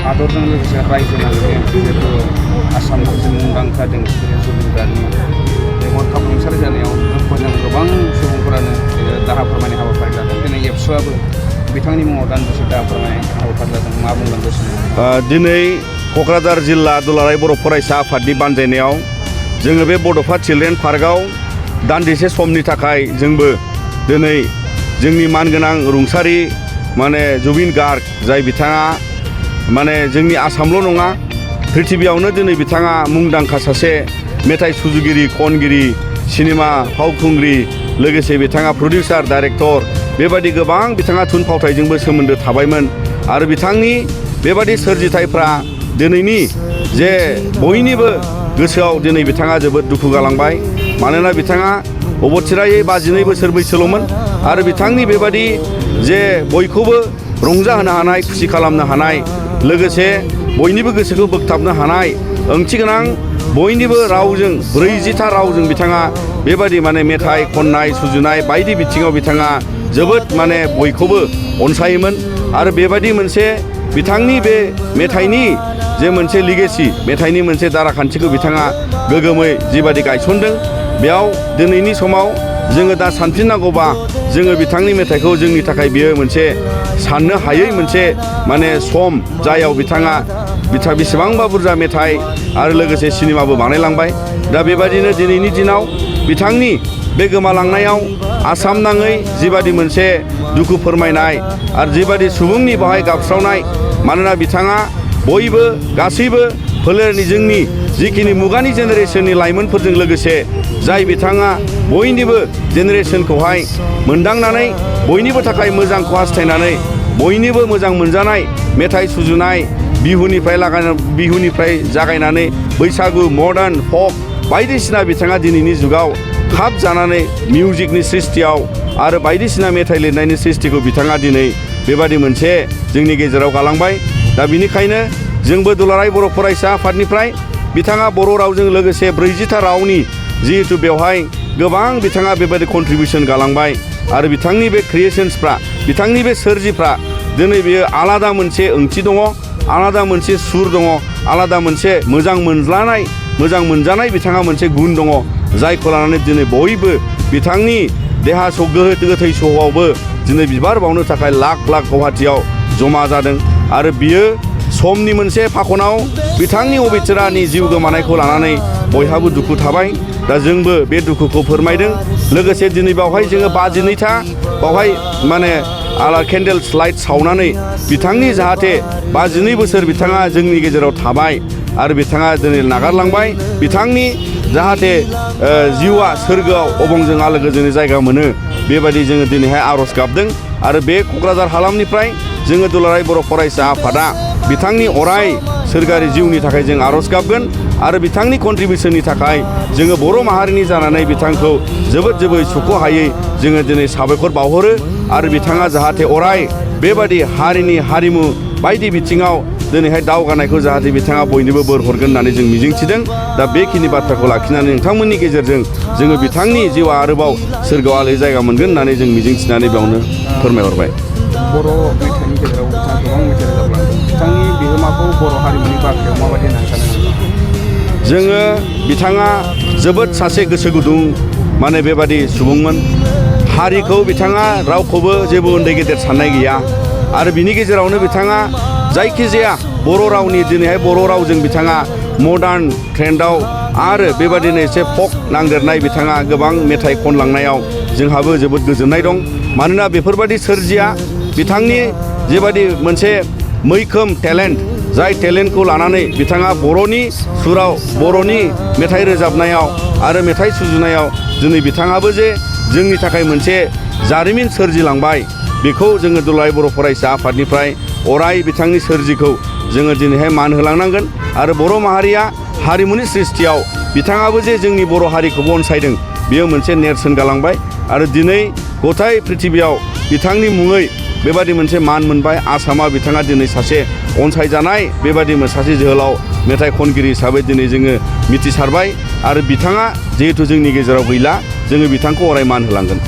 हादरजों लोगोसे रायजो नाङैनो जिहेतु आसामाव जों मुंदांखा देंखोगिरि जुबिन गार्गनि बे हरखाब रुंसारि जानायाव जों गोबां सुबुंफोरानो दाहा फोरमायनाय हाबाफारि लादों। दिनै एबसुआबो बिथांनि मुङाव दान्दिसे दाहा फोरमायनाय हाबाफारि लादों। मा बुंगोन गोसो दिनै क'क्राझार जिल्ला दुलाराय बर' फरायसा आफादनि बानजायनायाव जोङो बे बड'फा चिल्ड्रेन पार्कआव दान्दिसे समनि थाखाय जोंबो दिनै जोंनि मानगोनां रुंसारि जुबिन गार्ग जाय बिथाङा जोंनि आसामल' नङा प्रिथिबियावनो दिनै बिथाङा मुंदांखा सासे मेथाइ सुजुगिरि खनगिरि सिनेमा फावखुंग्रि लोगोसे बिथाङा प्रडिउसार डाइरेक्टर बेबादि गोबां बिथाङा थुनफावथायजोंबो सोमोन्दो थाबायमोन आरो बिथांनि बेबादि सोरजिथायफ्रा दिनैनि जे बयनिबो गोसोआव दिनै बिथाङा जोबोद दुखु गालांबाय। मानोना बिथाङा अबथिरायै 52 बोसोर बैसोल'मोन आरो बिथांनि बेबादि जे बयखौबो रंजाहोनो हानाय खुसि खालामनो हानाय लोगोसे बयनिबो गोसोखौ बोगथाबनो हानाय ओंथिगोनां बयनिबो रावजों 40था रावजों बिथाङा बेबादि मेथाइ खननाय सुजुनाय बायदि बिथिङाव बिथाङा जोबोद बयखौबो अनसायोमोन आरो बेबादि मोनसे बिथांनि बे मेथाइनि जे मोनसे लिगेसि मेथाइनि मोनसे दाराखान्थिखौ बिथाङा गोगोमै जिबादि गायसनदों बेयाव दिनैनि समाव जोङो दा सानफिननांगौबा जोङो बिथांनि मेथाइखौ जोंनि थाखाय बियो मोनसे साननो हायै मोनसे सम जायाव बिथाङा बेसेबांबा बुरजा मेथाइ आरो लोगोसे सिनेमाबो बानायलांबाय। दा बेबादिनो दिनैनि दिनाव बिथांनि बे गोमालांनायाव आसाम नाङै जिबादि मोनसे दुखु फोरमायनाय आरो जिबादि सुबुंनि बाहाय गाबस्रावनाय मानोना बिथाङा बयबो गासैबो फोलेरनि जोंनि जिखिनि मुगानि जेनेरेसननि लाइमोनफोरजों लोगोसे जाय बिथाङा बयनिबो जेनेरेसनखौहाय मोनदांनानै बयनिबो थाखाय मोजांखौ हास्थायनानै बयनिबो मोजां मोनजानाय मेथाइ सुजुनाय बिहुनिफ्राय जागायनानै बैसागु मडार्न फक बायदिसिना बिथाङा दिनैनि जुगाव खाब जानानै मिउजिकनि सृष्टियाव आरो बायदिसिना मेथाइ लिरनायनि सृष्टिखौ बिथाङा दिनै बेबादि मोनसे जोंनि गेजेराव गालांबाय। दा बिनिखायनो जोंबो दुलाराय बर' फरायसा आफादनिफ्राय बिथाङा बर' रावजों लोगोसे 40था रावनि जिहेतु बेवहाय गोबां बिथाङा बेबादि कन्ट्रिबिउसन गालांबाय आरो बिथांनि बे क्रिएशन्सफ्रा बिथांनि बे सोरजिफ्रा दिनै बेयो आलादा मोनसे ओंथि दङ आलादा मोनसे सुर दङ आलादा मोनसे मोजां मोनजानाय बिथाङा मोनसे गुन दङ जायखौ लानानै दिनै बयबो बिथांनि देहा गोथै सहआवबो दिनै बिबार बावनो थाखाय लाख लाख गुवाहाटियाव जमा जादों आरो बियो समनि मोनसे फाखनाव बिथांनि अबिथिरानि जिउ गोमानायखौ लानानै बयहाबो दुखु थाबाय। दा जोंबो बे दुखुखौ फोरमायदों लोगोसे दिनै बावहाय जोङो 52था बावहाय आलार केन्डेल्स लाइट सावनानै बिथांनि जाहाथे 52 बोसोर बिथाङा जोंनि गेजेराव थाबाय आरो बिथाङा दिनै नागारलांबाय बिथांनि जाहाथे जिउआ सोरगोआव अबंजों आलो गोजोननि जायगा मोनो बेबायदि जोङो दिनैहाय आर'ज गाबदों आरो बे क'क्राझार हालामनिफ्राय जोङो दुलाराय बर' फरायसा आफादा बिथांनि अराय सोरगोआरि जिउनि थाखाय जों आर'ज गाबगोन आरो बिथांनि कन्ट्रिबिउसननि थाखाय जोङो बर' माहारिनि जानानै बिथांखौ जोबोद सुख'हायै जोङो दिनै साबायखर बावहरो आरो बिथाङा जाहाथे अराय बेबादि हारिनि हारिमु बायदि बिथिङाव दिनैहाय दावगानायखौ जाहाथे बिथाङा बयनोबो बोर हरगोन होननानै जों मिजिंथिदों। दा बेखिनि बाथ्राखौ लाखिनानै नोंथांमोननि गेजेरजों जोङो बिथांनि जिउआ आरोबाव सोरगोआव आलो जायगा मोनगोन होननानै जों मिजिंथिनानै बेयावनो फोरमायहरबाय। बर' मेथाइनि गेजेराव बिथाङा गोबां मेथाइ रोजाबलांदों बिथांनि बिहोमाखौ बर' हारिमुनि बाख्रियाव माबायदि होननानै सानो? जोङो बिथाङा जोबोद सासे गोसो गुदुं बेबादि सुबुंमोन हारिखौ बिथाङा रावखौबो जेबो उन्दै गेदेर साननाय गैया आरो बिनि गेजेरावनो बिथाङा जायखिजाया बर' रावनि दिनैहाय बर' रावजों बिथाङा मडार्न ट्रेन्डआव आरो बेबादिनो एसे फक नांदेरनाय बिथाङा गोबां मेथाइ खनलांनायाव जोंहाबो जोबोद गोजोननाय दं। मानोना बेफोरबादि सोरजिया बिथांनि जेबादि मोनसे मैखोम टेलेन्ट जाय टेलेन्टखौ लानानै बिथाङा बर'नि सुराव बर'नि मेथाइ रोजाबनायाव आरो मेथाइ सुजुनायाव दिनै बिथाङाबो जे जोंनि थाखाय मोनसे जारिमिन सोरजिलांबाय बेखौ जोङो दुलाराय बर' फरायसा आफादनिफ्राय अराय बिथांनि सोरजिखौ जोङो दिनैहाय मान होलांनांगोन आरो बर' माहारिया हारिमुनि सृष्टियाव बिथाङाबो जे जोंनि बर' हारिखौबो अनसायदों बेयो मोनसे नेरसोन गालांबाय आरो दिनै गथाय पृथिबियाव बिथांनि मुङै बेबादि मोनसे मान मोनबाय। आसामा बिथाङा दिनै सासे अनसायजानाय बेबादि सासे जोहोलाव मेथाइ खनगिरि हिसाबै दिनै जोङो मिथिसारबाय आरो बिथाङा जिहेथु जोंनि गेजेराव गैला जोङो बिथांखौ अराय मान होलांगोन।